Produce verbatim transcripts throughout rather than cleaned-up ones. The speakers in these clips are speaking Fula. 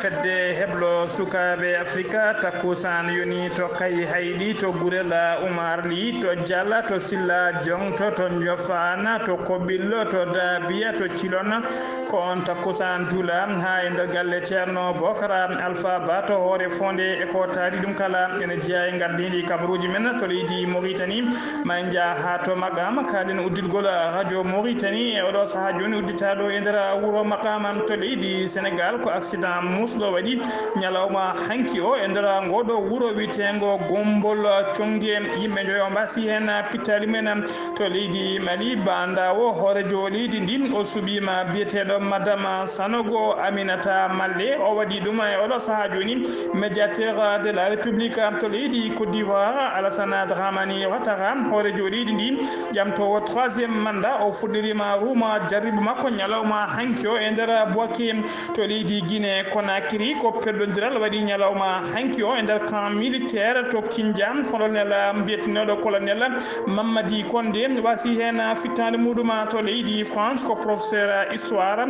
Fedde heblo sukaaɓe Afrika takkusaan yoni to Kayhayɗi, to Gurel Umar Li, to Jala, to Silla Joŋto, to Njofana, to Kobillo, to Dabiya, to Cilon. Ko on takkusaan duula haa e nder galle Ceerno Bokara Alfa Ba to Hoore Fonde e ko taari ɗum kala. Ene jeyaa e ngardiiɗi kabaruuji men to leydi Moritani. Ma en njah haa to Maqama, kaalen udditgol radio Moritani e oɗo sahaa jooni udditaaɗo e nder wuro Maqama to leydi Senegal. Ko accident muusɗo waɗi ñalawma hanki o e nder ngoɗo wuro wiyeteengo Gombol Conge. Yimɓe njoyo mbasi heen pittaali mumen to leydi Mali. Bandawo hoorejo leydi ndi o suɓiima biyeteeɗo Madame Sanogo Aminata Malle. O waɗi ɗum e oɗo sahaa jooni médiateur de la République to leydi Côte d'Ivoire, Alassane Dramane Ouattara, hoorejo leydi ndi, ƴamtoowo troisième mandat, o fuɗɗiriima ruuma jarribu makko ñalawma hanki o e nder Bouaké to leydi Guinée Conakry. Ko peddondiral waɗi ñalawma hanki o e nder camp militaire to Kindia. Colonel, mbiyetenooɗo colonel Mamadi Kondé wasi heen fittaande muɗum to leydi France. Ko professeur histoire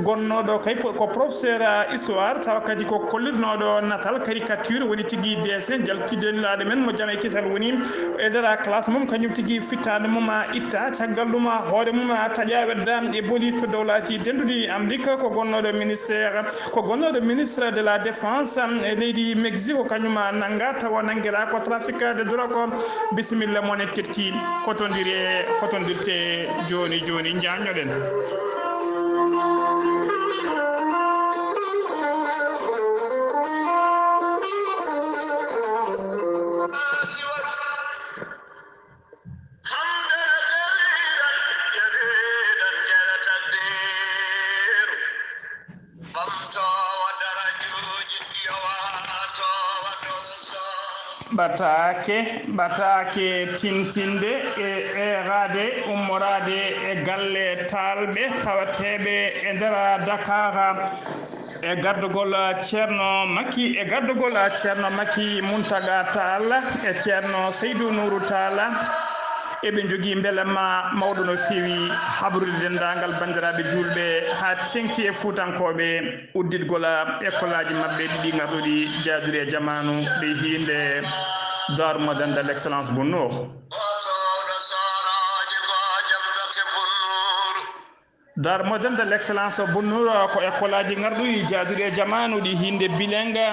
gonnooɗo kay, ko professeur histoire, tawa kadi ko kollirnooɗo natal, caricature, woni tigi dessin, jalkidde nulaaɗo men mo jam e kisal woni e nder classe mum, kañum tigi fittaande mum a itta, caggal ɗum a hoore mum a taƴa wedda e boli to dowlaaji dentuɗi Amérique. Ko gonnooɗo ministère, ko gonnooɗo ministre de la Défense e leydi Mexique, kañum a nannga tawa nanngera ko trafic de drogue. Bisimilla mon e keɗki, fotondire, fotondirte jooni jooni, njaññoɗen. Ɓataake, ɓataake tintinde e eeraade, ummoraade e galle taalɓe tawateeɓe e nder Dakar, e gardugol Ceerno Makki, e gardugol Ceerno Makki Muntaga Taal, e Ceerno Seydu Nuuru Taal. Eɓe njogii mbelamma mawɗo no feewi habrude denndaangal banndiraaɓe juulɓe haa teeŋti e Fuutankooɓe. Udditgol ekolaaji maɓɓe ɗiɗi ngarɗuɗi jaaduɗi e jamaanu, ɗi hiinde Daaru Moderne de l'Excellence Bunnuur. Daaru Moderne de l'Excellence Bunnuur ko ekolaaji ngarɗuɗi jaaduɗi e jamaanu, ɗi hiinde bilingue,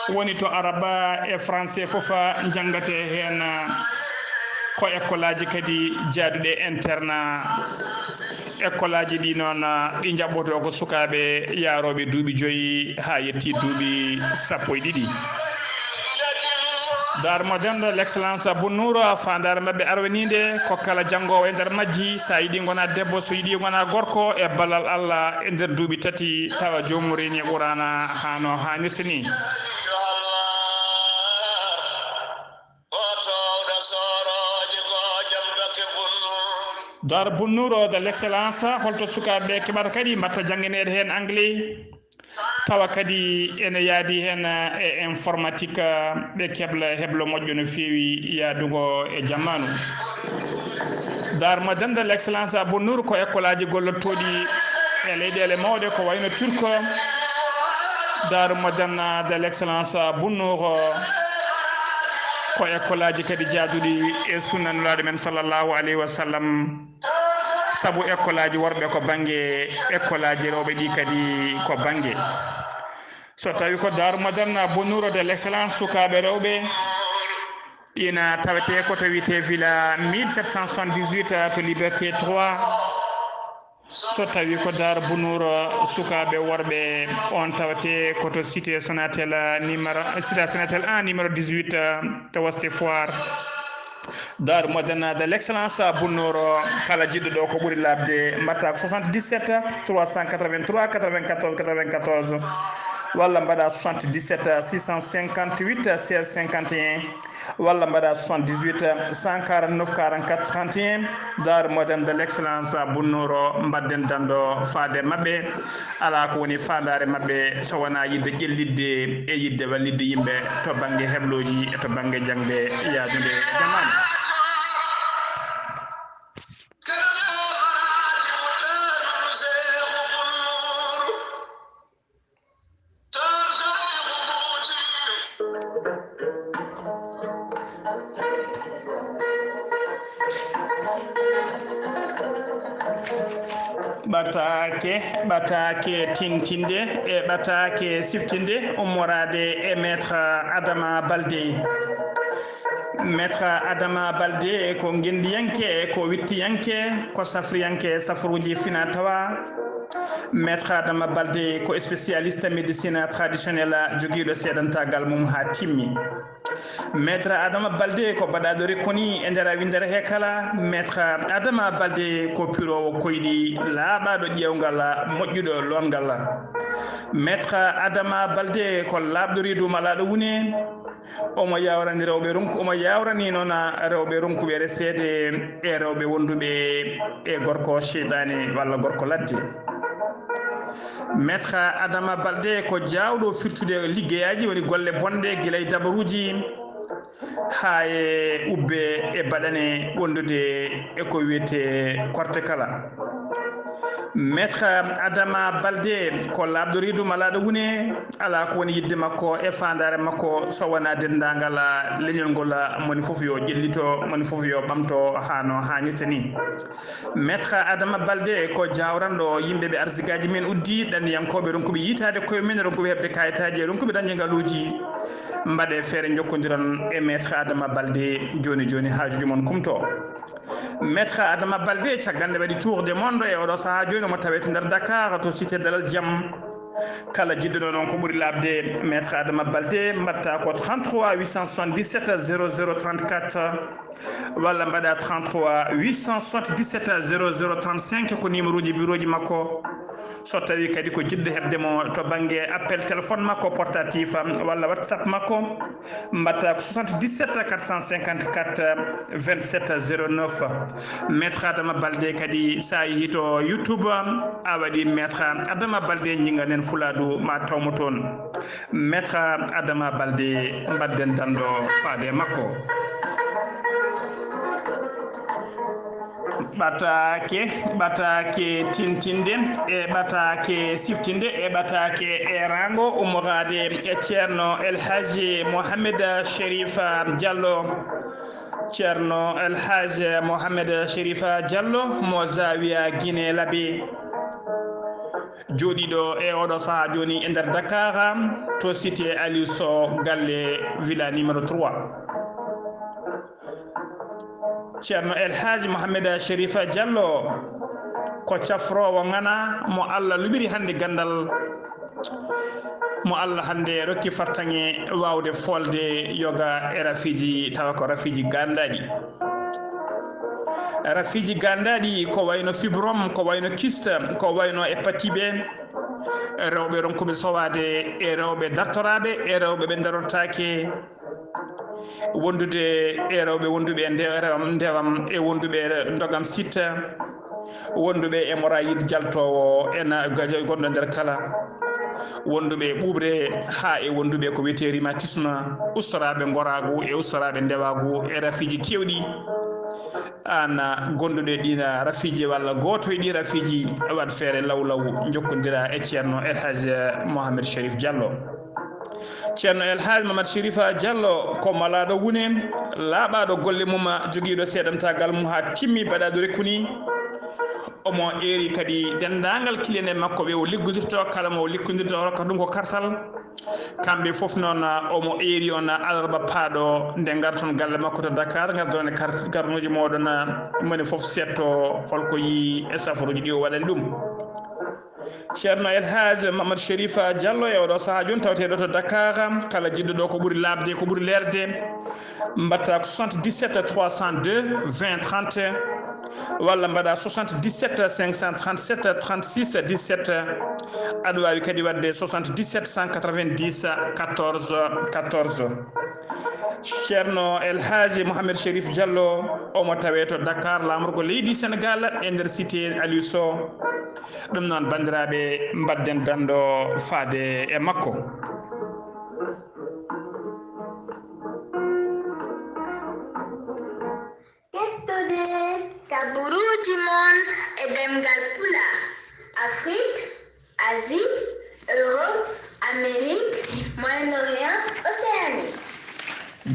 woni to Araba e Français fof njanngate heen. Ko ekolaaji kadi jaaduɗe internat. Ekolaaji ɗi noon, ɗi njaɓɓotoo ko sukaaɓe yaarooɓe duuɓi joyi haa yetti duuɓi sappo e ɗiɗi. Daaru Moderne de l'Excellence Bunnuur, faandaare maɓɓe arwaniinde ko kala janngoowo e nder majji, so a yiɗi ngona debbo, so yiɗi ngona gorko, e ballal Allah, e nder duuɓi tati tawa joomum reeni Quraana haa no haanirta ni. Daaru Bunnuur de l'Excellence, holto sukaaɓe keɓata kadi mbaɗta janngineede heen anglais, tawa kadi ene yaadi heen e informatique, ɓe kebla heblo moƴƴo no feewi yaadungo e jamaanu. Daaru Moderne de l'Excellence Bunnuur ko ekolaaji gollotooɗi e leyɗeele mawɗe ko wayno Turk. Daaru Moderne de l'Excellence Bunnuur ko ekolaaji kadi jaaduɗi e sunna Nulaaɗo men sallallahu alayhi wa sallam. Sabu ekolaaji worɓe ko bannge, ekolaaji rewɓe ɗi kadi ko bannge. So tawi ko Daaru Moderne Bunnuur de l'Excellence sukaaɓe rewɓe, ina tawetee ko to wiyetee Villa mille sept cent soixante-dix-huit to Liberté trois. So tawi ko Daaru Bunnuur sukaaɓe worɓe, on tawetee ko to cité Sonatel numéro, cité Sonatel un numéro dix-huit to Ouest Foire. Daaru Moderne de l'Excellence Bunnuur, kala jiɗɗo ɗo ko ɓuri laaɓde, mbaɗta ko soixante-dix-sept trois cent quatre-vingt-trois quatre-vingt-quatorze quatre-vingt-quatorze, walla mbaɗa soixante-dix-sept six cent cinquante-huit seize cinquante et un, walla mbaɗa soixante-dix-huit cent quarante-neuf quarante-quatre trente et un. Daaru Moderne de l'Excellence Bunnuur, mbaɗden danndo faade maɓɓe. Alaa ko woni faandaare maɓɓe so wonaa yiɗde ƴellitde e yiɗde wallitde yimɓe to bannge heblooji e to bannge jaŋde yaajunde e jamaanu. Ɓataake, ɓataake tintinde e ɓataake siftinde ummoraade e Maître Adama Baldé. Maître Adama Baldé ko ngenndiyanke, ko wittiyanke, ko safriyanke safruuji fina tawa. Maître Adama Baldé ko spécialiste médecine traditionnelle jogiiɗo seedantaagal mum haa timmi. Maître Adama Baldé ko baɗaaɗo rekkoni e nder winndere he kala. Maître Adama Baldé ko piroowo koyɗi, laaɓaaɗo ƴeewngal, moƴƴuɗo loongal. Maître Adama Baldé ko laaɓɗo reedu malaaɗo wune. Omo yawrani rewɓe ronku-, omo yawrani noon rewɓe ronkuɓe reseede e rewɓe wonduɓe e gorko seyɗaani walla gorko ladde. Maître Adama Baldé ko jaawɗo firtude liggeyaaji, woni golle bonɗe, gila e dabaruuji haa e ubbe e baɗane wondude e ko wiyetee korte kala. Maître Adama Baldé ko laaɓɗo reedu malaaɗo wune, alaa ko woni yiɗde makko e faandaare makko so wonaa denndaangal leñol ngol, moni fof yo ƴellito, moni fof yo ɓamto haa no haanirta ni. Maître Adama Baldé ko jawranɗo yimɓe ɓe arsigaaji men uddi, ɗanniyankooɓe ronkuɓe yiytaade koye men, ronkuɓe heɓde kayitaaji e ronkuɓe dañde ngaluuji. Mbaɗee feere njokkondiron e Maître Adama Baldé jooni jooni, haajuuji mon kumto. Maître Adama Baldé, caggal nde waɗi tour de monde e oɗo sahaa jooni, omo tawee to nder Dakar, to cité Dalal Jam. Kala jiɗɗo noon ko ɓuri laaɓde Maître Adama Baldé, mbaɗta ko trente-trois huit cent soixante-dix-sept zéro zéro trente-quatre, walla mbaɗa trente-trois huit cent soixante-dix-sept zéro zéro trente-cinq, ko numéro ji bureau ji makko. So tawi kadi ko jiɗɗo heɓde mo to bannge appel téléphone makko portatif, walla WhatsApp makko, mbaɗta ko soixante-dix-sept quatre cent cinquante-quatre vingt-sept zéro neuf. Maître Adama Baldé kadi, so a yehii to YouTube, a waɗi Maître Adama Baldé, njinnganen Fuladu, ma taw mo toon. Maître Adama Baldé, mbaɗden danndo faade e makko. Ɓataake, ɓataake tintinde e ɓataake siftinde e ɓataake eeraango ummoraade e Ceerno El Hadji Mohamed Chérif Diallo. Ceerno El Hadji Mohamed Chérif Diallo mo Zawiya Guinée Labe, jooɗiiɗo e oɗo sahaa jooni e nder Dakar, to cité Aliou Sow, galle villa numéro trois. Ceerno El Hadji Mohamed Chérif Diallo ko cafroowo ŋana mo Allah luɓiri hannde ganndal, mo Allah hannde rokki fartaŋŋe waawde foolde yoga e rafiiji, tawa ko rafiiji gaandaaɗi. Rafiiji gaandaaɗi ko wayno fibrome, ko wayno kyste, ko wayno hépatite B, rewɓe ronkuɓe sowaade e rewɓe dartoraaɓe e rewɓe ɓe darotaake, wondude e rewɓe wonduɓe e ndewam, ndewam e wonduɓe e ndogam sitta, wonduɓe e hémorroïde jaltoowo e na-, gajo-, gonɗo nder kala, wonduɓe e ɓuuɓre haa e wonduɓe ko wiyetee rhumatisme, ustoraaɓe ngoraagu e ustoraaɓe ndewaagu e rafiiji keewɗi. Aan gonduɗo e ɗiin rafiiji walla gooto e ɗii rafiiji, waɗ feere law law njokkondira e Ceerno El Hadj Mohamed Chérif Diallo. Ceerno El Hadj Mamadou Chérifa Diallo ko malaaɗo wune, laaɓaaɗo golle mum, jogiiɗo seedantaagal mum haa timmi, baɗaaɗo rekkuni. Omo eeri kadi denndaangal kiliyan'en makko ɓe o liggodirtoo, kala mo o liggodirtoo, o rokka ɗum ko kartal. Kamɓe fof noon, omo eeri on alarba paaɗo nde ngarton galle makko to Dakar, ngardon e kar-, karnuuji mooɗon, moni fof seetto holko yii e safaruuji ɗi o waɗani ɗum. Ceerno El Hadj Mamadou Chérifa Diallo e oɗo sahaa jooni tawteeɗo to Dakar. Kala jiɗɗo ɗo ko ɓuri laaɓde, ko ɓuri leerde, mbaɗta ko soixante-dix-sept trois cent deux vingt trente, walla mbaɗa soixante-dix-sept cinq cent trente-sept trente-six dix-sept. Aɗa waawi kadi waɗde soixante-dix-sept cent quatre-vingt-dix quatorze quatorze. Ceerno El Hadj Mohamed Chérif Diallo, omo tawee to Dakar, laamorgo leydi Senegal, e nder cité Aliou Sow. Ɗum noon, banndiraaɓe, mbaɗden danndo faade e makko. Kettode kaburuuji mon e ɗemngal Pulaar, Afrik, Asie, Europe, Amérique, Moyen-Orient, Océanie.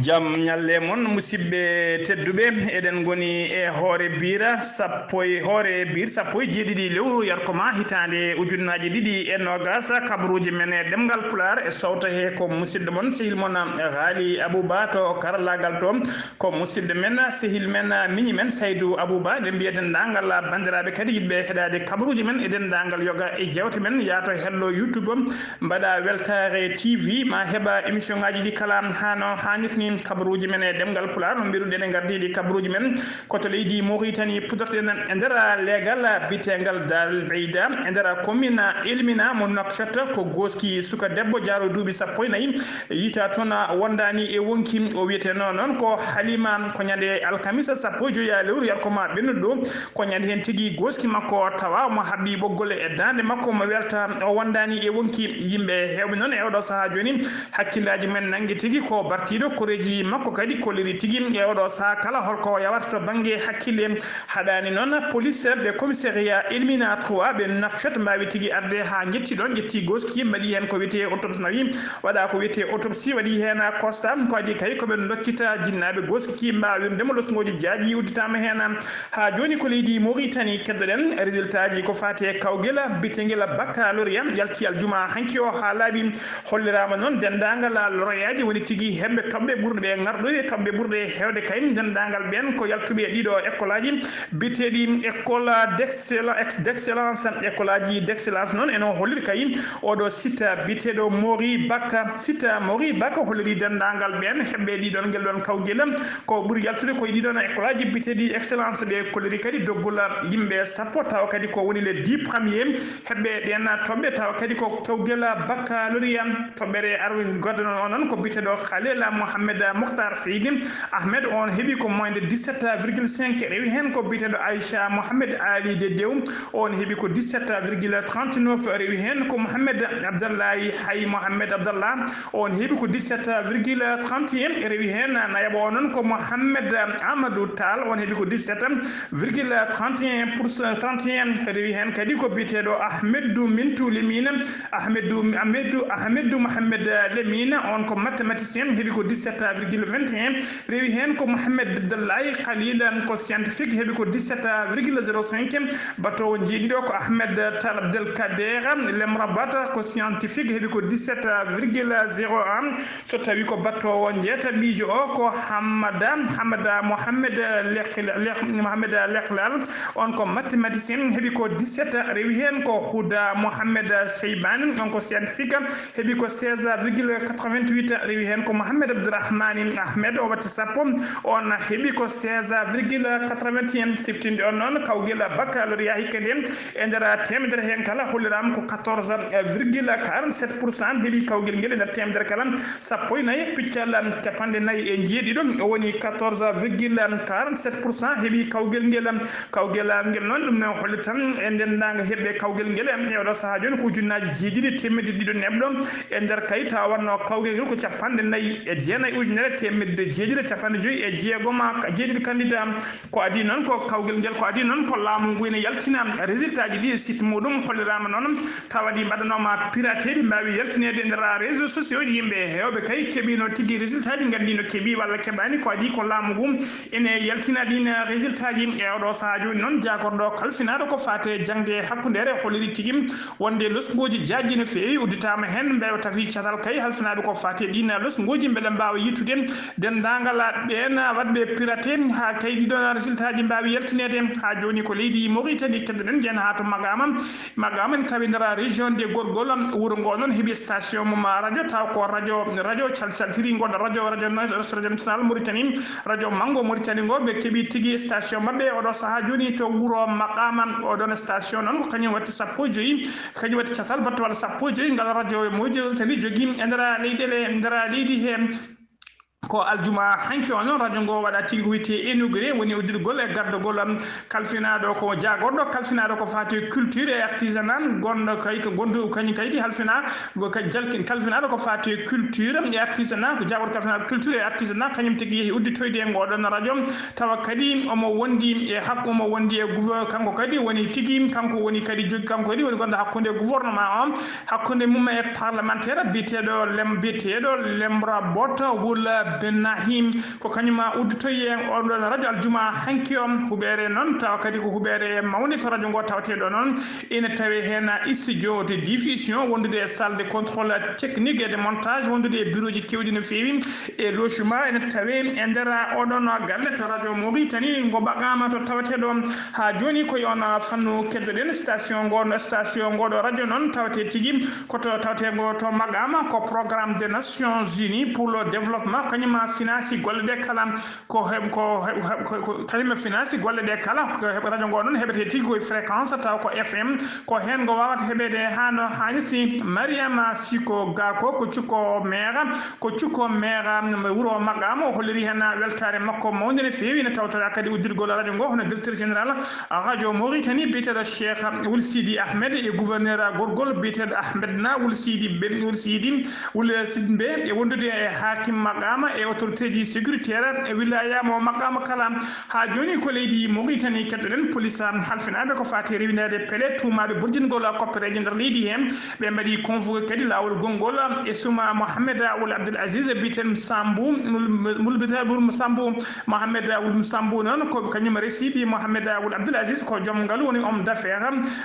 Jam ñalle mon, musidɓe tedduɓe. Eɗen ngoni e hoore biira sappo e, hoore biir sappo e jeeɗiɗi lewru yarkoma hitaande ujunnaaji ɗiɗi e noogas. Kabaruuji men e ɗemngal Pulaar e sowta he ko musidɗo mon, sehil mon, Haali Abuba to karallaagal to. Ko musidɗo men, sehil men, miñi men Saydu Abuba. Eɗen mbiya denndaangal banndiraaɓe kadi yiɗɓe heɗaade kabaruuji men e denndaangal yoga e jeewte men, yaato hello YouTube. Mbaɗa weltaare T V, ma heɓa émission ngaji ɗi kala hano hannirta ni. Kabaruuji men e ɗemngal Pulaar, no mbiruɗen e ngardiiɗi kabaruuji men ko to leydi Mauritanie, puɗɗorɗen e nder leegal biyetengal Dar el Beida, e nder commune Elmina mo Nouakchott. Ko gooski suka debbo jaaro duuɓi sappo e nayi, yiita toon wondaani e wonki. O wiyeteno noon ko Halima. Ko ñande alkamisa sappo e joyi lewru yarkoma ɓennuɗo ɗo, ko ñande heen tigi gooski makko tawa mo haɓɓi ɓoggol e daande makko, mo welta o wondaani e wonki. Yimɓe heewɓe noon e oɗo sahaa jooni, hakkillaaji men nanngi tigi ko bartiiɗo koreeji makko kadi kolliri tigi e oɗo sahaa kala holko yawata to bannge hakkille. Haɗaani noon, police ɓe commissariat Elmina trois ɓe Nouakchott mbaawi tigi arde haa njetti ɗoon, njetti gooski, mbaɗi heen ko wiyetee autopsie, nawi waɗa ko wiyetee autopsie, waɗi heen constat, ko adii kay ko ɓe ndokkita jinnaaɓe gooski ki, mbaawi wirude mo losngooji jaaji udditaama heen. Haa jooni ko leydi Mauritanie keddoɗen résultat ji ko faati e kawgel biyeteengel baccalauréat yalti aljuma hanki o haa laaɓi. Holliraama noon denndaangal lauréat ji woni tigi heɓɓe toɓɓe ɓurɗe ɓe ngarɗude, toɓɓe ɓurɗe heewde kay denndaangal ɓeen ko yaltuɓe e ɗiɗo école aji biyeteeɗi école d'excellence, ex-, d'excellence, école aji d'excellence noon eno holliri kay oɗo site biyeteeɗo Mori Baka. Site Mori Baka holliri denndaangal ɓeen heɓɓe ɗiɗon ngel ɗoon kawgel ko ɓuri yaltude koye ɗiɗon école aji biyeteeɗi excellence. Ɓe kolliri kadi doggol yimɓe sappo tawa kadi ko woni les dix premiers heɓɓe ɗeen toɓɓe tawa kadi ko kawgel baccalauréat. Toɓɓere arwi gaddanoo o noon ko biyeteeɗo Khalil Mohamed Mokhtar Seydi Ahmed, on heɓi ko moins de dix-sept virgule cinq, rewi heen ko biyeteeɗo Aïcha Mohamed Ali de Dew, on heɓi ko dix-sept virgule trente-neuf, rewi heen ko Mohamed Abdallahi Hay Mohamed Abdallah, on heɓi ko dix-sept virgule trente et un, rewi heen nayaɓo o noon ko Mohamed Amadou Tall, on heɓi ko dix-sept virgule trente et un pour cent, trente et un, rewi heen kadi ko biyeteeɗo Ahmedou Mintou Lemine, Ahmedou, Ahmedou, Ahmedou Mohamed Lemine, on ko mathématicien, heɓi ko dix-sept virgule vingt et un, rewi heen ko Mohamed Abdallahi Khalil, ko scientifique, heɓi ko dix-sept virgule zéro cinq, batoowo jeeɗiɗo ko Ahmed Tal Abdel Kader, Lemrabat, ko scientifique, heɓi ko dix-sept virgule zéro un, so tawi ko batoowo jeetaɓiijo o ko Hamada, Hamada Mohamed Lekh-, Lekh-, Mohamed Lekhlal, on ko mathématicien, heɓi ko dix-sept, rewi heen ko Huda Mohamed Seybani, on ko scientifique, heɓi ko seize virgule quatre-vingt-huit, rewi heen ko Mohamed Abdourahmani Ahmed, o watti sappo, on heɓi ko seize virgule quatre-vingt-un. Siftinde on noon, kawgel baccalauréat hikka nden, e nder teemedere heen kala holliraama ko quatorze virgule quarante-sept pour cent heɓi kawgel ngel, e nder teemedere kala sappo e nayi, piccal capanɗe nayi e jeeɗiɗo, o woni quatorze virgule quarante-sept pour cent heɓi kawgel ngel. Kawgel ngel noon, ɗum ne holli tan e denndaangal heɓɓe kawgel ngel e oɗo sahaa jooni ko ujunnaaji jeeɗiɗi teemedde ɗiɗo neɗɗo e nder kay, tawa wonno kawgel ngel ko capanɗe nayi e jeenayi ujunere teemedde jeeɗiɗi capanɗe joyi e jeegom ka-, jeeɗiɗi candidat. Ko adii noon ko kawgel ngel, ko adii noon ko laamu ngu ene yaltina résultat ji ɗi e site muɗum, holliraama noon tawa ɗi mbaɗanooma pirateeɗi, mbaawi yaltineede e nder réseaux sociaux ji. Yimɓe heewɓe kay keɓiino tigi résultat ji, nganndi no keɓi walla keɓaani. Ko adii ko laamu ngu ene yaltina ɗiin résultat ji. E oɗo sahaa jooni noon, jaagorɗo kalfinaaɗo ko faati e jaŋde hakkundeere holliri tigi wonde losngooji jaajɗi no feewi udditaama heen, mbeɗa tafi catal kay halfinaaɓe ko faati e ɗiin losngooji mbele mbaawa yittude denndaangal ɓeen waɗɓe pirate haa kay ɗiɗon résultat ji mbaawi yaltineede. Haa jooni ko leydi Mauritanie keddoɗen, njeyen haa to Magaama. Magaama ene tawi nder région de Gorgol, wuro ngo noon heɓi station mum radio, taw ko radio, radio calcaltiri ngo, radio, radio, radio national Mauritanie, radio manngo Mauritanie ngo, ɓe keɓi tigi station maɓɓe oɗo sahaa jooni to wuro Maqama. Oɗon station noon ko kañum watti sappo e joyi, kañum watti catal battowal sappo e joyi ngal radio Mauritanie jogii e nder leyɗeele, nder leydi he. Ko aljuma hanki o noon radio ngo waɗa tigi ko wiyetee inauguré, woni uddirgol e gardagol kalfinaaɗo ko jaagorɗo, kalfinaaɗo ko faati e culture et artisanat, gonɗo kay ko gondu kañum kaydi halfina, go ka jalkin kalfinaaɗo ko faati e culture et artisanat, ko jaagorɗo kalfinaaɗo culture et artisanat, kañum tigi yehi udditoyde e ngoɗon radio, tawa kadi omo wondi e hakku, omo wondi e gouver-, kanko kadi woni tigi, kanko woni kadi jogi, kanko kadi woni gonɗo hakkunde gouvernement o, hakkunde mum e parlementaire biyeteeɗo Lem-, biyeteeɗo Lemra Bota Wula Ben Nahim, ko kañum uddotoyi en oɗo radio Aljuma hanki o. Huɓeere noon, tawa kadi ko huɓeere mawnde to radio ngo tawateɗo noon ene tawe heen studio de diffusion wondude e salle de contrôle technique et de montage, wondude e bureau ji kewɗi no feewi e logement ene tawe e nder oɗon galle to radio Mauritanie ngo ɓaggama to tawateɗo. Ha joni ko yon fannu keddoɗen station ngo, no station ngo ɗo radio noon tawate tigi ko to tawate ngo to Magama, ko programme des Nations Unies pour le développement, kañum finance golle ɗe kala. Ko heɓ-, ko heɓ-, heɓ-, ko, ko, kañum finance golle ɗe kala. Ko heɓ-, radio ngo noon heɓete tigi koye fréquence, taw ko F M, ko heen ngo wawata heɓede ha no hannirti. Mariama Siko Gako ko cukko meera, ko cukko meera wuro Magama, o holliri heen weltaare makko mawnde no feewi, ne tawtora kadi uddirgol radio ngo hono directeur général radio Mauritanie biyeteɗo Cheikh Wul Sidi Ahmed e gouverneur gorgol biyeteɗo Ahmed Na Wul Sidi Ben Wul Sidi Wul Sidbe e wondude e hakim Magama e autorité ji sécuritaire e wilaya mo Magama kala. Ha joni ko leydi Mauritanie keddoɗen police halfinaɓe ko fati rewinede pele tumaɓe burjingol koppereje nder leydi he. Ɓe mbaɗi convoqué kadi laawol gonngol e Suma Mohamed Wul Abdul Aziz, biten Sambu, Mul-, Mulbita Bul Sambu, Mohamed Wul Sambu noon, ko kañum resibi Mohamed Wul Abdul Aziz, ko joom ngalu, woni homme d'affaires,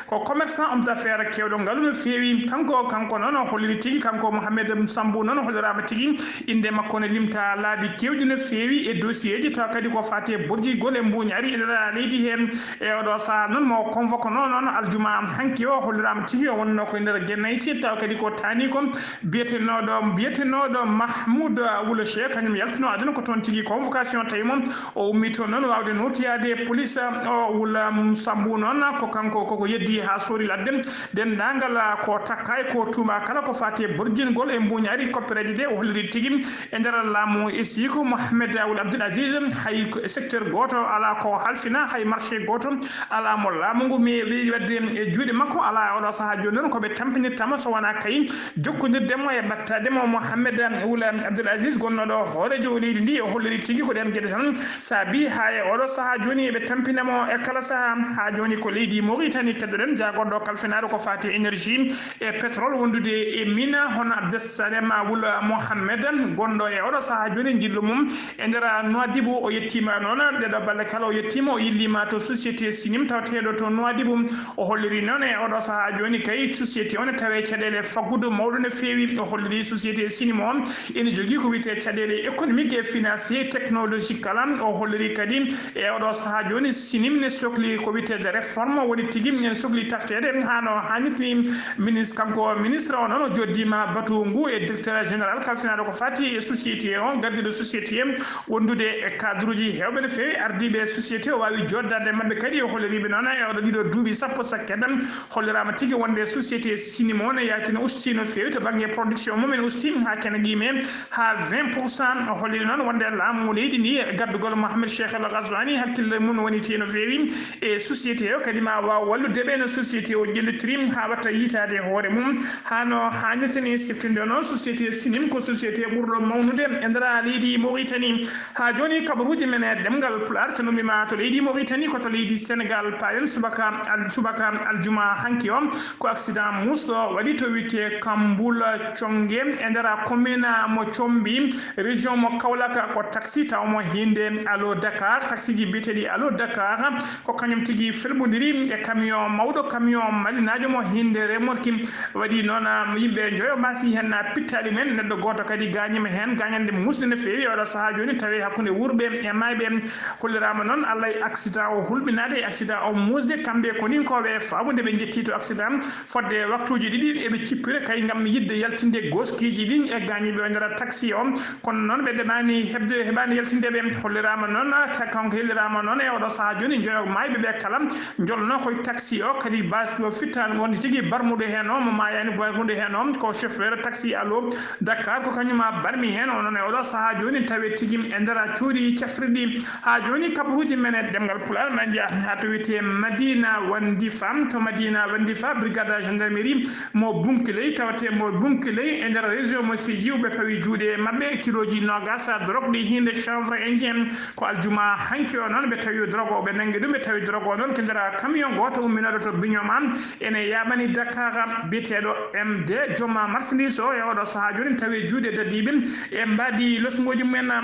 ko commerçant homme d'affaires keewɗo ngalu no feewi. Kanko, kanko noon o holliri tigi, kanko Mohamed Sambu noon o holliraama tigi, innde makko ne limta laabi keewɗi no feewi e dossier ji, tawa kadi ko fate borjigol e mbuuñaari e nder leydi heen. E oɗo sahaa noon mo convoqué noon, noon aljuma hanki o holliraama tigi o wonnoo ko e nder Guénié Sud, tawa kadi ko taani ko biyetenooɗo, biyetenooɗo Mahmoud Wul Cheikh, kañum yaltino aduna ko toon tigi convocation tawi mo o ummi toon noon waawde notiyaade police o Wul Sambu noon ko kanko koko yeddi haa soori ladde denndaangal ko takka e ko tuuma kala ko faati e borjingol e mbuuñaari koppereeje ɗe o holliri tigi e nder laamu e siiko Mohamed Wul Abdul Aziz hay ko e secteur gooto alaa ko halfina, hay marché gooto alaa mo laamu ngu mi weewi waɗde e juuɗe makko. Alaa e oɗo sahaa jooni noon ko ɓe tampinirta mo so wonaa kay jokkondirde mo e ɓattaade mo. Mohamed Wul Abdul Aziz gonnooɗo hooreejo leydi ndi o holliri tigi ko ɗeen geɗe tan saabi haa e oɗo sahaa jooni eɓe tampina mo e kala sahaa. Haa jooni ko leydi Mauritanie keddoɗen jaagorɗo kalfinaaɗo ko faati e énergie e pétrole wondude e Mina, hono Abdessalem Wul Mohammed, gonɗo e oɗo sahaa jooni njillu mum e nder Nouadhibou. O yettiima noon, ɗeɗo balɗe kala o yettiima, o yilliima to société Sinim tawateeɗo to Nouadhibou. O holliri noon e oɗo sahaa jooni kay société o ne tawe caɗeele faggudu mawɗo no feewi. O holliri société Sinim o ene jogii ko wiyetee caɗeele économique et financier technologique kala. O holliri kadi e oɗo sahaa jooni Sinim ne sokli ko wiyeteede réforme, woni tigi ne sokli tafteede haa no haanirta ni. Ministre, kanko ministre o noon o joddiima batu ngu e directeur général kalfinaaɗo ko faati e société o, gardiiɗo société wondude e cadre uji heewɓe no feewi ardiiɓe société o waawi joddaade e maɓɓe kadi o holliriiɓe noon e oɗo ɗiɗo duuɓi sappo sakkete holliraama tigi wonde société Sinim o ne yalti no usti no feewi to bannge production mum en usti haa kene qiime haa vingt pour cent. O holliri noon wonde laamu leydi ndi e gaddugol Mohamed Cheikh El Ghazouani hakkille mum woni tee no feewi e société o kadi ma waaw wallude ɓe no société o ƴellitiri haa watta yitaade e hoore mum haa no haanirta ni. Siftinde noon société Sinim ko société ɓurɗo mawnude e nder leydi Mauritanie. Haa jooni kabaruuji men e ɗemngal Pulaar canumi ma to leydi Mauritanie ko to leydi Sénégal. Paayen subaka al-, subaka aljuma hanki o ko accident muusɗo waɗi to wiyetee Kambul Conge e nder commune mo Combi, région mo Kaolack. Ko taxi taw mo hinde Allo Dakar, taxi ji biyeteeɗi Allo Dakar, ko kañum tigi felɓondiri e camion mawɗo, camion malinaajo mo hinde remorki. Waɗi noon, ah, yimɓe njoyo maasi heen, ah, pittaali men, neɗɗo gooto kadi gaañiima heen, gaañannde muusde no feewi. Oɗo sahaa jooni tawi hakkunde wuurɓe e maayɓe. Holliraama noon Allah e accident o hulɓinaade e accident o muusde. Kamɓe koninkooɓe faabude ɓe njetti to accident fodde waktuuji ɗiɗi eɓe cippira kay ngam yiɗde yaltinde gooskiiji ɗin e gaañiiɓe o nder taxi o. Kono noon ɓe ɗeɓaani heɓde, heɓaani yaltinde ɓe. Holliraama noon, ta-, kanko holliraama noon e oɗo sahaa jooni njoyo maayɓe ɓe kala njolno koye taxi o, kadi bas ɗo fittaan wonde tigi barmuɗo heen o, mo maayaani barmuɗo heen o, ko chauffeur taxi Allo Dakar, ko kañum ma barmi heen. O noon e oɗo sahaa jooni tawe tigi e nder cuuɗi cafrirɗi. Haa jooni kabaruuji men e ɗemngal Pulaar ma njaha haa to wiyetee Madina Wandifa. To Madina Wandifa, brigade gendarmerie mo Bunkiley, tawate mo Bunkiley e nder région mo Sédhiou, ɓe pawi juuɗe maɓɓe kilooji noogas drogue ɗi hinde chanvre indien. Ko aljuma hanki o noon ɓe tawi drogue o, ɓe nangi ɗum, ɓe tawi drogue o noon ko nder camion gooto umminooɗo to Bignona, ene yaaɓani Dakar, biyeteeɗo M D. Joom marchandise o e oɗo sahaa jooni tawi juuɗe dadiiɓe e mbaadi Adi losngoji mumen.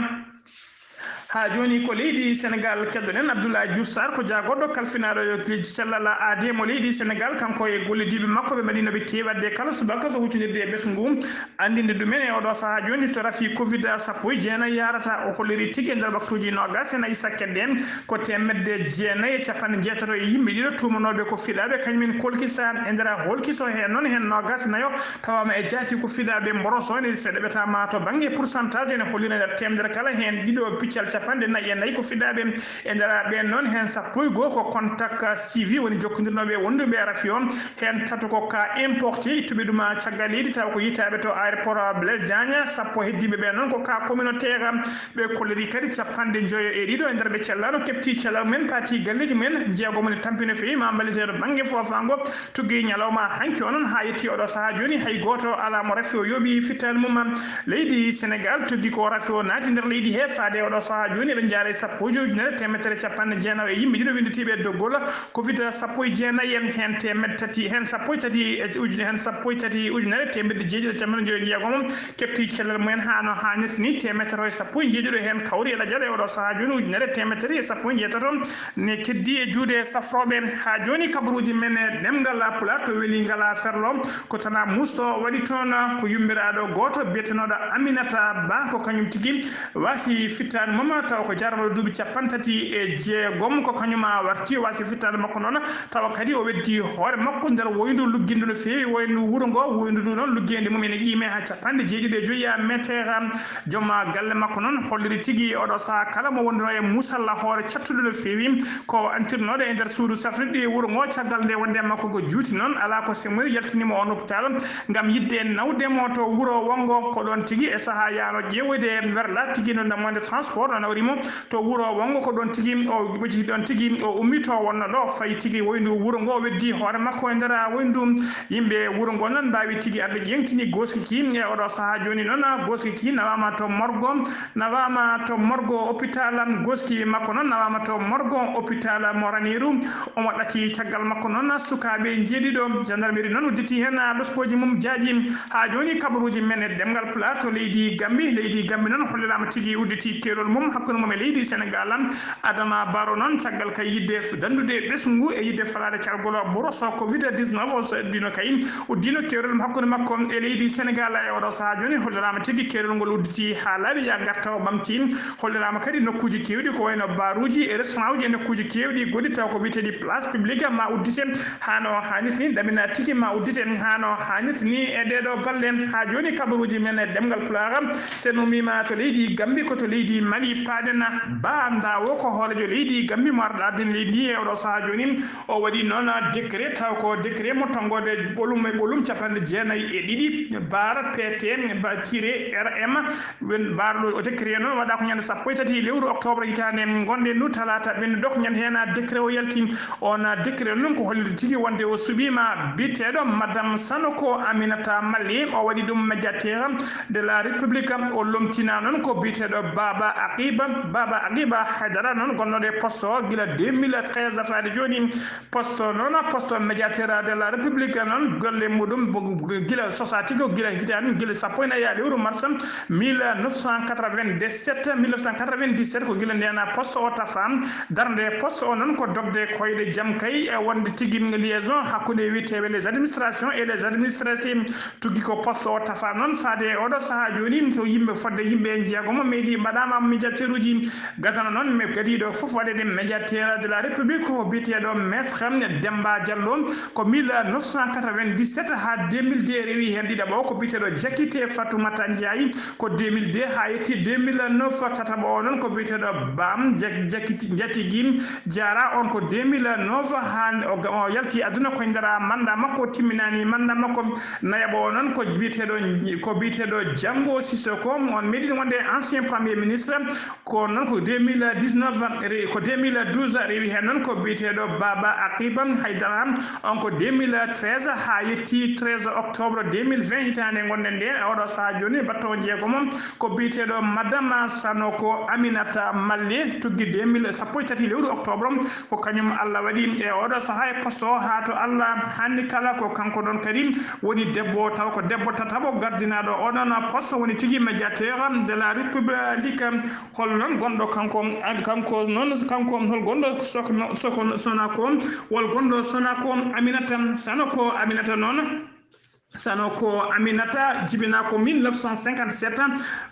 Haa jooni ko leydi Senegal keddoɗen Abdoulaye Diouf Sarr, ko jaagorɗo kalfinaaɗo e cellal aadee mo leydi Senegal, kanko e gollidiiɓe makko ɓe mbaɗino ɓe keewi waɗde kala subaka so huccondirde e ɓesngu anndinde ɗumen e oɗo sahaa jooni to rafi covid sappo e jeenayi yaarata. O holliri tigi e nder waktuuji noogas e nayi sakkere ɗen ko teemedde jeenayi e capanɗe jeetato e yimɓe ɗiɗo tuumanooɓe ko fiɗaaɓe kañumen kolkisa e nder holkiso heen noon heen noogas nayo tawaama e jaati ko fiɗaaɓe mboroso ene seeɗa ɓe taama to bannge pourcentage ene hollira nder teemedere kala heen ɗiɗo piccal capanɗe nayi e nayi ko fiɗaaɓe e nder ɓeen noon heen sappo e goo ko contact suivi woni jokkondirnooɓe e wonduɓe e rafi o. Heen tato ko cas importé ittuɓe ɗum caggal leydi taw ko yiytaaɓe to aéroport Blaise Diagne, sappo heddiiɓe ɓee noon ko cas communautaire. Ɓe kolliri kadi capanɗe njoyo e ɗiɗo e nder ɓe cellano keɓti cellal mumen paati galleeji mumen jeegom ne tampi no feewi ma mballiteeɗo bannge foofaango. Tuggi ñalawma hanki o noon haa yetti oɗo sahaa jooni hay gooto alaa mo rafi o yooɓi fittaandu mum. Leydi Senegal tuggi ko rafi o naati nder leydi he faade oɗo sahaa jooni eɓe njaara e sappo e joyi ujunere teemedere capanɗe jeenayi e yimɓe ɗiɗo winnditiiɓe e doggol covid sappo e jeenayi en heen teemed tati heen sappo e tati e ujune heen sappo e tati ujunere teemedde jeeɗiɗo capanɗe joyi e jeegom keɓti cellal mumen haa no haanirta ni teemedere e sappo e jeeɗiɗo heen kawri e lajal e oɗo sahaa jooni ujunere teemedere e sappo e jeetato ne keddi e juuɗe safrooɓe. Haa jooni kabaruuji men e ɗemngal pulaar to weli ngala ferlo ko tana musto waɗi toon ko yummiraaɗo gooto biyetenooɗo Aminata Ba ko kañum tigi wasi fittaandu mum taw ko jarano duuɓi capanɗe tati e jeegom ko kañum warti wasi fittaandu makko noon tawa kadi o weddi hoore makko nder woyndu luggindu no feewi woyndu wuro ngo woyndu ndu noon luggeendi mum ene qiime haa capanɗe jeeɗiɗi e joyi metere. Joom galle makko noon holliri tigi oɗo sahaa kala mo wonduno e musalla hoore cattude no feewi ko antirnooɗo e nder suudu safrirɗi wuro ngo caggal nde wonde makko ko juuti noon alaa ko semori yaltiniimo on hôpital ngam yiɗde nawde mo to wuro wonngo ko ɗoon tigi e sahaa yaano ƴeewoyde werla tigi no damande transport no nawri mo to wuro wonngo ko ɗoon tigi o ɓoji ɗoon tigi o ummi to wonno ɗo fayi tigi woyndu wuro ngo weddi hoore makko e nder woyndu yimɓe wuro ngo noon mbaawi tigi arde ƴeeŋtini gooski ki e oɗo sahaa jooni noon gooski ki nawaama to morgo nawaama to morgo hôpital gooski makko noon nawaama to morgo hôpital mo Raniiru omo ɗati caggal makko noon sukaaɓe njeeɗiɗo gendarmerie noon udditi heen loskooji mum jaaƴi haa jooni kabaruuji men e ɗemngal pulaar to leydi Gambi leydi Gambi noon holliraama tigi udditi keerol mum hakkunde mum e leydi Senegal. Adama Barrow noon caggal kay yiɗde danndude ɓesngu e yiɗde falaade cargol mboroso covid dix-neuf o so dino kay uddino keerol hakkunde makko e leydi Senegal e oɗo sahaa jooni holliraama tigi keerol ngol udditi haa laaɓi yaa ngarta o ɓamti holliraama kadi nokkuuji keewɗi ko wayno baaruuji e restaurant uji e nokkuuji keewɗi goɗɗi taw ko wiyeteeɗi place publique ma uddite haa no haanirta ni ɗamina tigi ma uddite haa no haanirta ni e ɗee ɗoo balɗe haa jooni kabaruuji men e ɗemngal pulaar sen umiima to leydi Gambi ko to leydi Mali paaɗen Ba Ndawo ko hooreejo leydi Gambi mo arɗo ardin leydi ndi e oɗo sahaa jooni o waɗi noon décret taw ko décret mo tonngoode ɓolum e ɓolum capanɗe jeenayi e ɗiɗi bar P T ba tire R M wen barɗo o décret noon waɗa ko ñande sappo e tati lewru octobre hitaande ngonɗen ndu talaata ɓennuɗo ko ñande heen décret o yalti on décret noon ko hollirde tigi wonde o suɓiima biyeteeɗo madame Sanoko Aminata Mali o waɗi ɗum médiateur de la république o lomtina noon ko biyeteeɗo Baba Aqiba Baba Aqiba Haydara noon gonnoɗo e poste o gila deux mille treize faade jooni poste noon poste médiateur de la république noon golle muɗum gila sosa tigi o gila hitaande gila sappo e nayi lewru mars mille neuf cent quatre-vingt-dix-sept mille neuf cent quatre-vingt-dix-sept ko gila ndena poste o tafa darnde poste o noon ko dogde koyɗe jam kay e wonde tigi liaison hakkunde wiyeteeɓe les administrations et les administratifs tuggi ko poste o tafa noon faade e oɗo sahaa jooni ko yimɓe fodde yimɓe en jeegomo meeɗi mbaɗama médiateur uji gadano noon mi gadiɗo fof waɗede médiateur de la république ko biyeteɗo maître Demba Diallo ko mille neuf cent quatre-vingt-dix-sept ha deux mille deux rewi hen ɗiɗaɓo ko biyeteɗo Jakite Fatoumata Ndiaye ko deux mille deux ha yetti deux mille neuf tataɓo o noon ko biyeteɗo Bam Jakiti Jatigi Diarra on ko deux mille neuf ha o yalti aduna koye nder mandat makko o timminani mandat makko nayaɓo o noon ko biyeteɗo ko biyeteɗo Jango Sissoko on meɗin wonde ancien premier ministre Ko noon ko deux mille dix-neuf, re-, ko deux mille douze rewi heen noon ko biyeteeɗo Baba Aqiba Haydara, on ko deux mille treize haa yetti treize octobre deux mille vingt hitaande ngonɗen nde. E oɗo sahaa jooni, baɗtoowo jeegom ko biyeteeɗo Madame Sanoko Aminata Malle, tuggi deux mille, sappo e tati lewru octobre, ko kañum Allah waɗi e oɗo sahaa e poste o haa to Allah hanni kala. Ko kanko ɗon kadi woni debbo, taw ko debbo tataɓo gardinaaɗo oɗon poste, woni tigi médiateur de la République. Hol noon gonɗo kanko, kanko noon, kanko hol gonɗo Sokno, Sokno, Sonako, wol gonɗo Sonako Aminata, Sanoko Aminata noon. Sanoko Aminata jibinaa ko mille neuf cent cinquante-sept,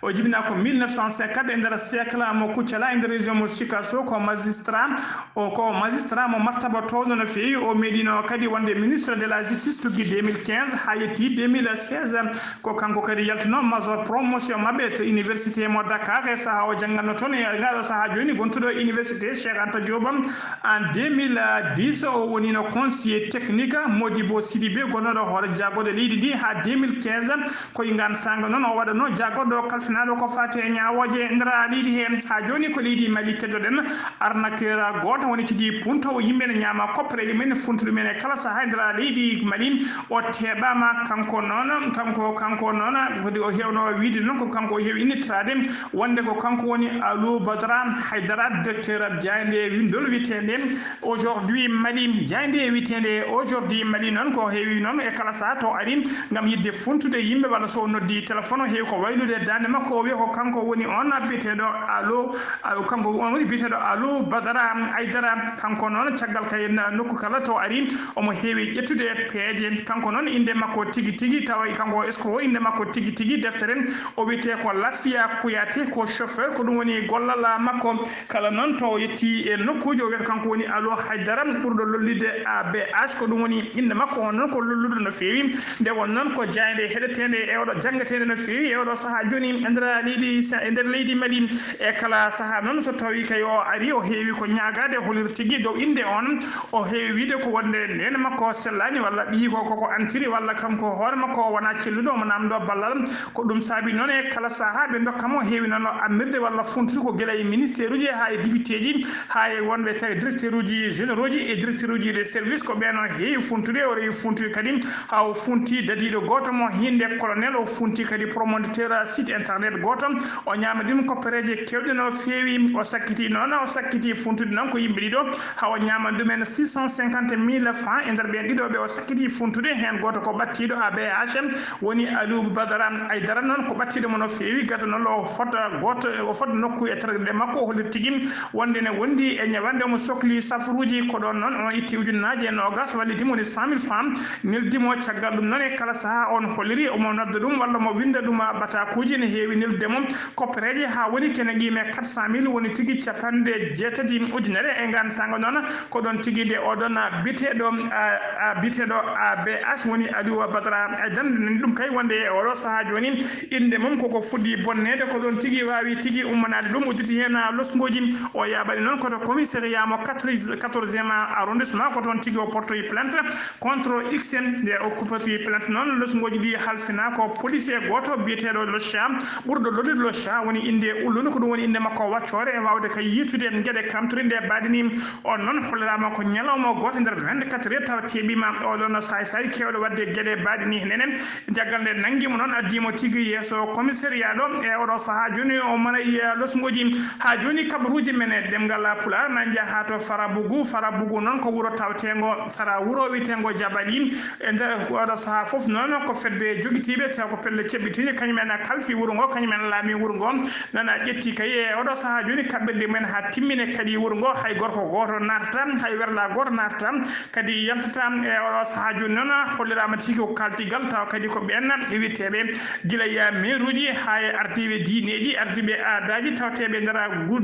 o jibinaa ko mille neuf cent cinquante e nder siècle mo Kuccala e nder région mo Sikasso, ko magistrat, o ko magistrat mo martaba towɗo no feewi. O meeɗino kadi wonde ministre de la justice tuggi deux mille quinze haa yetti deux mille seize. Ko kanko kadi yaltino major promotion maɓɓe to université mo Dakar e sahaa o jannganno toon. E ngaɗo sahaa jooni gontuɗo université Cheikh Anta Diop, en deux mille dix, o wonino conseiller technique Modibo Sidibé, gonnoɗo hoore jagorɗe leydi ndi haa deux mille quinze. Ko e ngaan saanga noon o waɗano jagorɗo kalfinaaɗo ko faati e ñaawooje nder leydi he. Haa jooni ko leydi Mali keddoɗen. Arnaqueur gooto woni tigi punto o yimɓe ne ñaama koppereeji men, funtude men e kala sahaa e nder leydi Mali. O teɓaama kanko noon, kanko, kanko noon, kadi o heewno wiide noon ko kanko o heewi innitraade wonde ko kanko woni Alou Badara Haydara, directeur jaaynde winndol wiyeteende Aujourd'hui Mali. Jaaynde wiyeteende Aujourd'hui Mali noon ko heewi noon e kala sahaa to ari ngam yiɗde funtude yimɓe, walla so o noddi téléphone o heewi ko waylude daande makko, o wiya ko kanko woni on biyeteeɗo Alou, Alou, kanko on woni biyeteeɗo Alou Badara Aydara. Kanko noon caggal kay na nokku kala to ari omo heewi ƴettude peeje. Kanko noon innde makko tigi tigi, tawa kanko o escroc, innde makko tigi tigi deftere o wiyetee ko Lafiya Kouyaté, ko chauffeur, ko ɗum woni gollal makko. Kala noon to o yetti e nokkuuji, o wiyata kanko woni Alou Haydara ɓurɗo lollidde A B H, ko ɗum woni innde makko. On noon ko lolluɗo no feewi. Nde won noon ko jaaynde heɗeteende e oɗo, janngeteende no feewi e oɗo sahaa jooni e nder leydi, e nder leydi Mali. E kala sahaa noon so tawi kay o ari, o heewi ko ñaagaade, holir tigi dow innde on. O heewi wiide ko wonde neene makko o sellaani, walla ɓiyi ko koko antiri, walla kanko hoore makko o wonaa celluɗo, omo namdoo ballal. Ko ɗum saabi noon e kala sahaa ɓe ndokka mo, heewi noon o ammirde walla funtude ko gila e ministère uji haa e député ji, haa e wonɓe tawi directeur uji généraux ji e directeur uji de service, ko ɓeen o heewi funtude. O rewi funtude kadi haa o funti dadiiɗo gooto mo hinnde colonel, o funti kadi promoteur site internet gooto, o ñaama ɗum koppereeje keewɗe no feewi. O sakkiti noon, o sakkiti funtude noon ko yimɓe ɗiɗo, haa o ñaama ɗumen six cent cinquante mille francs. E nder ɓeen ɗiɗo ɓe o sakkiti funtude, heen gooto ko ɓattiiɗo A B H M, woni Aliou Badara Aydara noon ko ɓattiiɗo mo no feewi. Gada noon o fota gooto, o fota nokku e terɗe makko, o hollir tigi wonde ne wondi e ñawande omo sokli safaruuji. Ko ɗoon noon o itti ujunnaaje noogas, walliti mo woni cent mille francs, neldi mo. Caggal ɗum noon e kala sahaa on holliri omo nodda ɗum walla mo winnda ɗum bataakuuji, ne heewi neldude mo koppereeje haa woni kene qiime quatre cent mille, woni tigi capanɗe jeetati ujunere. E ngaan saanga noon ko ɗoon tigi nde oɗon biyeteeɗo, a, a, biyeteeɗo A B H woni Aliou Badara Aydara, nani ɗum kay wonde e oɗo sahaa jooni innde mum koko fuɗɗi bonneede. Ko ɗoon tigi waawi tigi ummanaade ɗum, udditi heen losngooji. O yaaɓani noon ko to commissariat mo quatorzième arrondissement, ko toon tigi o portoyi plainte contre X N. Nde o portoyi plainte noon, losngooji ɗi halfina ko policier gooto biyeteeɗo Locha, ɓurɗo lollude Locha, woni innde ullude, ko ɗum woni innde makko waccoore, e waawde kay yiytude geɗe kamtori. Nde mbaadi ni, on noon holliraama ko ñalawma gooto nder vingt-quatre heures tawa teeɓiima oɗon saay saay keewɗo waɗde geɗe mbaadi ni. Nenen, caggal nde nanngi mo noon, addi mo tigi yeeso commissariat ɗo. E oɗo sahaa jooni, o manayi losngooji. Haa jooni, kabaruuji men e ɗemngal Pulaar na njaha to Farabugu. Farabugu noon ko wuro tawteengo sara wuro wiyeteengo Jabali. E nder oɗo sahaa fof noon ko fedde jogitiiɓe, taw ko pelle ceɓɓitiiɗe, kañum en kalfi wuro ngo, kañum en laami wuro ngo. Nana ƴetti kay e oɗo sahaa jooni kaɓirɗe men haa timmine kadi wuro ngo, hay gorko gooto naatata, hay werla gooto naatata, kadi yaltata. E oɗo sahaa jooni noon holliraama tigi ko kaltigal, tawa kadi ko ɓeen wiyeteeɓe gila e meeruuji haa e ardiiɓe diineeji, ardiiɓe aadaaji tawteeɓe nder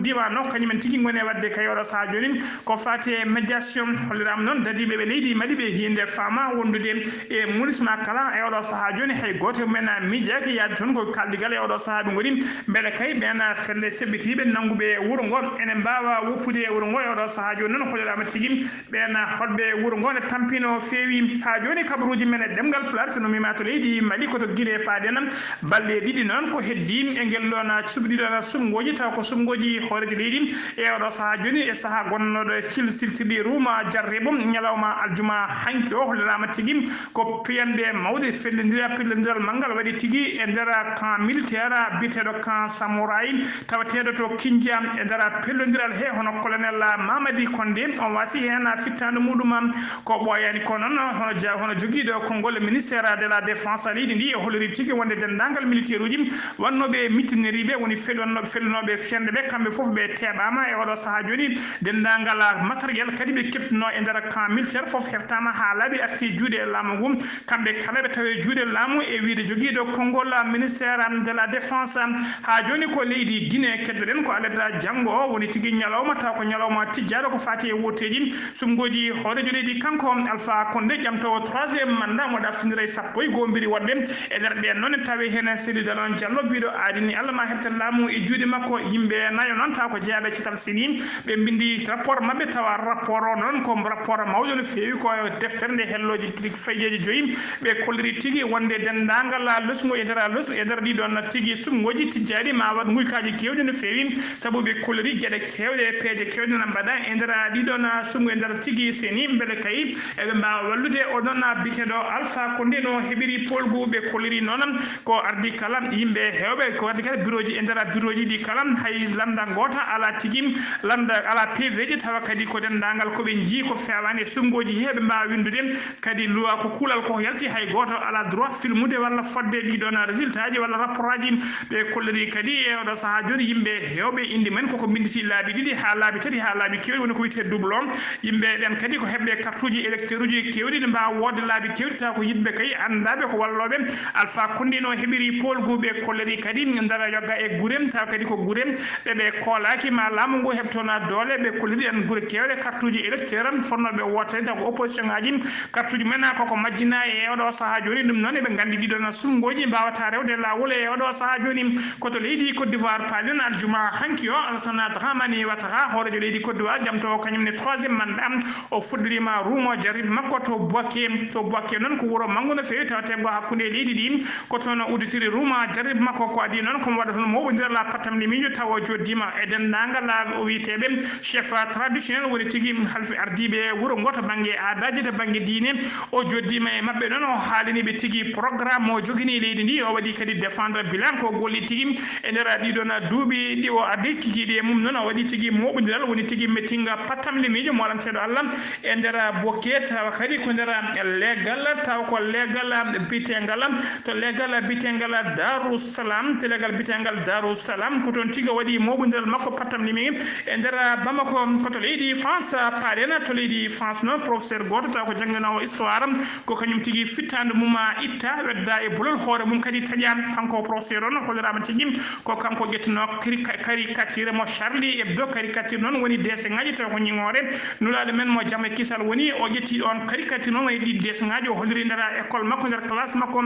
diiwaan o, kañum en tigi ngoni e waɗde kay oɗo sahaa jooni ko faati e médiation. Holliraama noon dadiiɓe ɓe leydi Mali ɓe hiinde faama wondude e MINUSMA. kala e oɗo sahaa jooni, hay gooto e mumen miijaaki yaade toon ko kaaldigal e oɗo sahaa ɓe ngoni. Mbele kay ɓeen pelle seɓɓitiiɓe nannguɓe wuro ngo ene mbaawa woppude e wuro ngo e oɗo sahaa jooni noon, holliraa ma tigi ɓeen hoɗɓe wuro ngo ne tampino feewi. Haa jooni kabaruuji men e ɗemngal Pulaar, so no mbiimaa to leydi Mali, ko to Guinée paaɗen. Balɗe ɗiɗi noon ko heddii e ngel ɗoon suɓi ɗiɗo suɓngooji, taw ko suɓngooji hooreejo leydi e oɗo sahaa jooni, e sahaa gonnooɗo e cil sirtirɗi ruuma jarribo ñalawma aljuma hanki o, holliraama tigi ko piyanɗe mawɗe fellindira, pellondiral manngal waɗi tigi e nder camp militaire biyeteeɗo camp Samouraï, tawateeɗo to Kindia e nder pellondiral he, hono colonel Mamadi Kondé, on waasi heen fittaandu muɗum. Ko ɓooyaani ko noon, hono ja-, hono jogiiɗo konngol ministère de la défense leydi ndi, o holliri tigi wonde denndaangal militaire uji wonnooɓe mitiniriiɓe, woni felonno-, felunooɓe fiyande ɓe, kamɓe fof ɓe teeɓaama e oɗo sahaa jooni. Denndaangal matériel kadi ɓe keɓtunoo e nder camp militaire fof heftaama haa laaɓi, arti juuɗe laamu ngu. Kamɓe kala ɓe tawi juuɗe laamu e wiyde jogiiɗo konngol ministère de la défense. Haa jooni ko leydi Guinée keddoɗen, ko alarba janngo o woni tigi ñalawma, taw ko ñalawma tijjaaɗo ko faati e wooteeji. Suɓngooji hooreejo leydi kanko Alpha Condé, ƴamtoowo troisième mandat mo ɗaftindira e sappo e goo mbiri woɗɓe. E nder ɓeen noon tawi heen Seydi Dallon Diallo, biiɗo aadini Allah ma heɓta laamu e juuɗe makko. Yimɓe nayo noon taw ko jeyaaɓe e catal seni, ɓe mbinndi rapport maɓɓe, tawa rapport o noon ko rapport mawɗo no feewi, ko deftere nde hellooji faydeji joyi. Ɓe kolliri tigi wonde denndaangal losngo e nder los-, e nder ɗiɗon tigi suɓngooji tijjaaɗi ma waɗ nguykaaji keewɗi no feewi, sabu ɓe kolliri geɗe keewɗe e peeje keewɗe na mbaɗa e nder ɗiɗon suɓngo e nder tigi seni, mbele kay eɓe mbaawa wallude oɗon biyeteeɗo Alpha Condé no heɓiri poolgu. Ɓe kolliri noon ko ardi kala yimɓe heewɓe, ko ardi kala birooji e nder birooji ɗi kala, hay lannda ngoota alaa tigi, lannda alaa P V ji, tawa kadi ko denndaangal ko ɓe njii ko feewaani e suɓngooji he, ɓe mbaawa winndude kadi luwa ko kuulal ko yalti, hay gooto alaa droit filmude walla fodde ɗiɗon résultat ji walla rapport aji. Ɓe kolliri kadi e oɗo sahaa jooni yimɓe heewɓe innde men koko binnditi laabi ɗiɗi haa laabi tati haa laabi keewɗi, woni ko wiyetee doublon. Yimɓe ɓen kadi ko heɓɓe kartuuji électeur uji keewɗi, ne mbaawa woodde laabi keewɗi, tawa ko yiɗɓe kay anndaaɓe ko wallooɓe. Alpha Condé no heɓiri poolgu. Ɓe kolliri kadi ndara yogga e gure, tawa kadi ko gure ɗe ɓe koolaaki ma laamu ngu heɓtona doole. Ɓe kolliri en gure keewɗe kartuuji électeur, fotnooɓe woote, taw ko opposition ngaji, kartuuji men koko majjina e oɗo sahaa jooni. Ɗum noon eɓe nganndi ɗiɗon suɓngooji mbaawata rewde laawol e oɗo sahaa jooni. Ko to leydi Côte d'Ivoire paaɗen aljuma hanki o, Alassane Dramane Ouattara, hooreejo leydi Côte d'Ivoire, ƴamtoowo kañum ne troisième mandat, o fuɗɗiriima ruumo jarribo makko to Bouaké. To Bouaké noon ko wuro manngu no feewi, tawatee ngo hakkunde leydi ɗi. Ko toon o udditiri ruuma jarribo makko, ko adii noon ko mo waɗa toon mooɓondiral pattamlimiijo, tawa o jooɗdiima e denndaangal o wiyeteeɓe chef traditionnel, woni tigi halfi ardiiɓe wuro ngo to bannge aadaaji, to bannge diine. O jooɗdiima e maɓɓe noon, o haalini ɓe tigi programme mo jogini leydi ndi, o waɗi kadi défendre bilan ko golli tigi e nder ɗiɗon duuɓi ɗi o ardi. Kikiiɗe mum noon, o waɗi tigi mooɓondiral, woni tigi mettinga pattamlimiijo molanteeɗo Allah e nder Bouaké, tawa kadi ko nder leegal, tawa ko leegal biyetengal, to leegal biyetengal Darou Salam, to leegal biyetengal Darou Salam, ko toon tigi o waɗi mooɓondiral makko pattamlimi e nder Bamako. Ko to leydi France paaɗen, to leydi France noon, professeur gooto tawa ko jannginoowo histoire, ko kañum tigi fittaandu mum a itta, wedda e bolol, hoore mum kadi taƴa. Kanko professeur on holliraama tigi ko kanko ƴettuno kari-, caricature mo Charlie Hebdo. Caricature noon woni dessin ngaji taw ko ñiŋoore. Nulaaɗo men mo jam e kisal woni, o ƴetti on caricature noon, woni ɗi dessin ngaji, o holliri nder école makko, nder classe makko.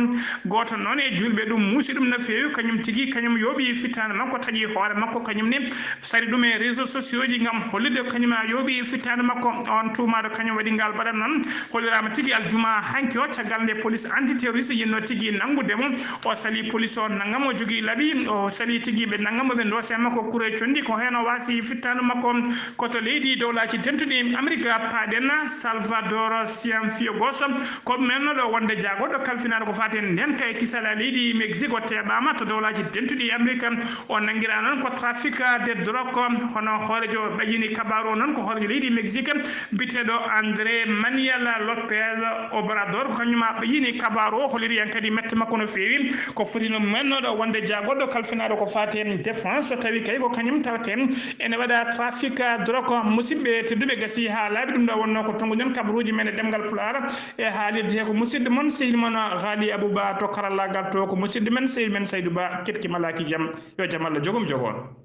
Gooto noon e juulɓe ɗum muusi ɗum no feewi, kañum tigi, kañum yooɓi fittaandu makko, taƴi hoore makko, kañum ne sari ɗum e réseaux sociaux ji ngam hollude kañum a yooɓi fittaandu makko. On tuumaaɗo kañum waɗi ngal baɗal noon, holliraama tigi aljuma hanki o, caggal nde police anti-terroriste yiɗno tigi nanngude mo. O sali police o nannga mo, jogii laabi, o sali tigi ɓe nannga mo, ɓe ndoosi e makko kure conndi, ko heen o waasi fittaandu makko. Ko to leydi Dowlaaji Dentuɗi Amerik paaɗen, Salvador Cienfuegos, ko mennooɗo wonde jaagorɗo kalfinaaɗo ko faati e ndeenka e kisal leydi Mexique, o teeɓaama to Dowlaaji Dentuɗi Amerik. O nanngiraa noon ko trafic de drogue, hono hooreejo ɓayyini kabaaru o noon ko hooreejo leydi Mexique, biyeteeɗo André Manuel Lopez Obrador, ko kañum a ɓayyini kabaaru o, holliri en kadi mette makko no feewi. Ko foti no mennooɗo wonde jaagorɗo kalfinaaɗo ko faati e défense, so tawi kay ko kañum tawte ene waɗa trafic drogue. Musidɓe tedduɓe, gasi haa laaɓi, ɗum ɗo wonnoo ko tonnguɗen kabaruuji men e ɗemngal Pulaar e haalirde he ko musidɗo mon, sehil mon Ghali Abouba, to karallaagal to ko musidɗo men, sehil men Saydou Ba, keɗki malaaki jam. Yo jam Allah jogum jogo on.